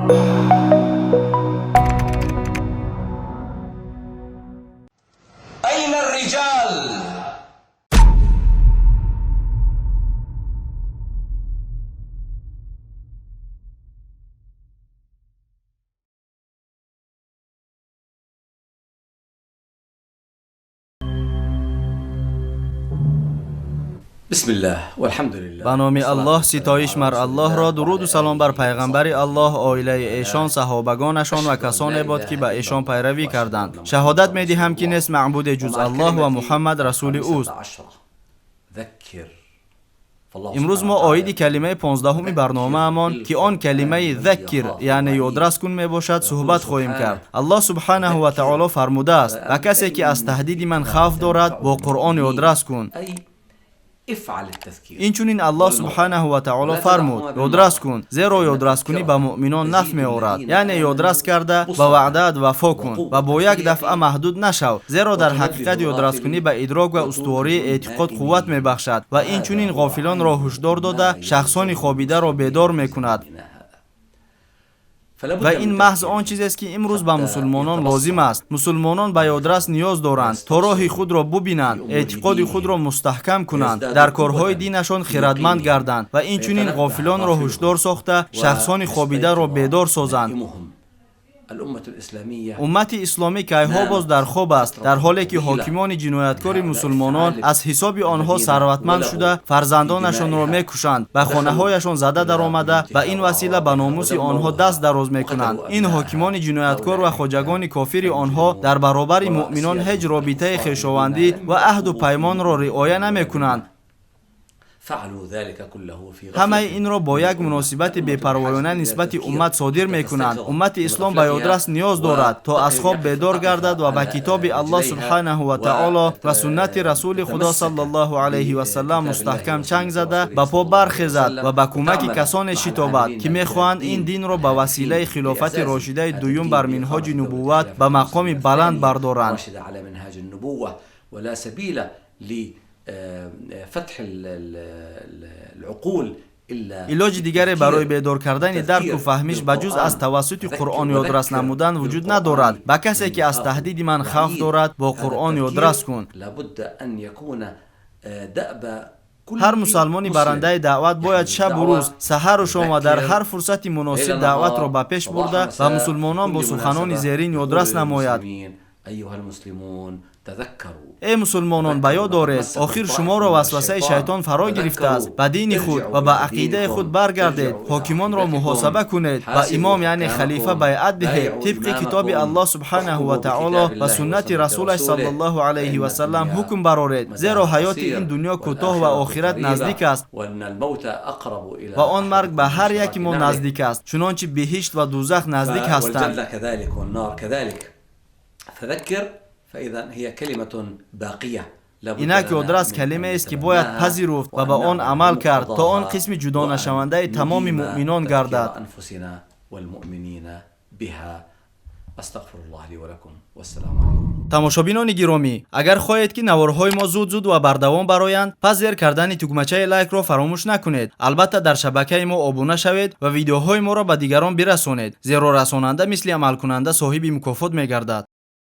أين الرجال؟ بسم الله والحمد لله. Ба номи Аллоҳ, ситоиш мар Аллоҳро, дуруду салом бар пайғамбари Аллоҳ, оилаи эшон, саҳобагонашон ва касоне бод, ки ба эшон пайравӣ карданд. Шаҳодат медиҳам, ки нест маъбуде ҷуз Аллоҳ ва Муҳаммад расули ӯст. Имрӯз мо оиди калимаи 15-уми барномаамон, ки он калимаи «заккир», яъне ёдрас кун мебошад, суҳбат хоҳем кард. Аллоҳ субҳанаҳу ва таоло фармудааст: «Ба касе, ки аз таҳдиди ман хавф дорад, бо Қуръон ёдрас кун». Инчунин Аллоҳ субҳанаҳу ва таоло фармуд: «Ёдрас кун, зеро ёдраскунӣ ба муъминон наф меорад». Яъне ёдрас карда, ба ваъдаат вафо кун ва бо як дафъа маҳдуд нашав, зеро дар ҳақиқат ёдраскунӣ ба идрок ва устувории эътиқод қувват мебахшад ва инчунин ғофилонро ҳушдор дода, шахсони хобидаро бедор мекунад. Ва ин маҳз он чизест, ки имрӯз ба мусулмонон лозим аст. Мусулмонон ба ёдрас ниёз доранд, то роҳи худро бубинанд, эътиқоди худро мустаҳкам кунанд, дар корҳои динашон хирадманд гарданд ва инчунин ғофилонро ҳушдор сохта, шахсони хобидаро бедор созанд. Уммати исломӣ кайҳо боз дар хоб аст, дар ҳоле ки ҳокимони ҷинояткори мусулмонон аз ҳисоби онҳо сарватманд шуда, фарзандонашонро мекушанд, ба хонаҳояшон зада даромада, ба ин васила ба номуси онҳо даст дароз мекунанд. Ин ҳокимони ҷинояткор ва хоҷагони кофири онҳо дар баробари муъминон ҳеҷ робитаи хешовандӣ ва аҳду паймонро риоя намекунанд. Ҳамаи инро бо як муносибати бепарвоёна нисбати уммат содир мекунанд. Уммати ислом ба ёдрас ниёз дорад, то аз хоб бедор гардад ва ба китоби Аллоҳ субҳанаҳу ва таоло ва суннати расули Худо саллаллоҳу алайҳи васаллам мустаҳкам чанг зада, ба по бархезад ва ба кӯмаки касоне шитобад, ки мехоҳанд ин динро ба василаи хилофати рошидаи дуюм бар минҳоҷи нубувват ба мақоми баланд бардоранд. Илоҷи дигаре барои бедор кардани дарку фаҳмиш ба ҷуз аз тавассути Қуръон ёдрас намудан вуҷуд надорад. Ба касе, ки аз таҳдиди ман хавф дорад, бо Қуръон ёдрас кун. Ҳар мусалмони барандаи даъват бояд шабу рӯз, саҳару шом ва дар ҳар фурсати муносиб даъватро ба пеш бурда, ба мусулмонон бо суханони зерин ёдрас намояд: «Эй мусулмонон, ба ёд доред, охир шуморо васвасаи шайтон фаро гирифтааст. Ба дини худ ва ба ақидаи худ баргардед, ҳокимонро муҳосаба кунед, ба имом, яъне халифа, байъат диҳед, тибқи китоби Аллоҳ субҳанаҳу ва таоло ва суннати расулаш саллаллоҳу алайҳи васаллам ҳукм бароред, зеро ҳаёти ин дунё кӯтоҳ ва охират наздик аст ва он марг ба ҳар яки мо наздик аст, чунончи биҳишт ва дузах наздик ҳастанд». Инак, ёдрас калимаест, ки бояд пазируфт ва ба он амал кард, то он қисми ҷудонашавандаи тамоми муъминон гардад. Тамошобинони гиромӣ, агар хоҳед, ки наворҳои мо зуд зуд ва бардавом бароянд, пас зер кардани тугмачаи лайкро фаромӯш накунед. Албатта, дар шабакаи мо обуна шавед ва видеоҳои моро ба дигарон бирасонед, зеро расонанда мисли амалкунанда соҳиби мукофот мегардад.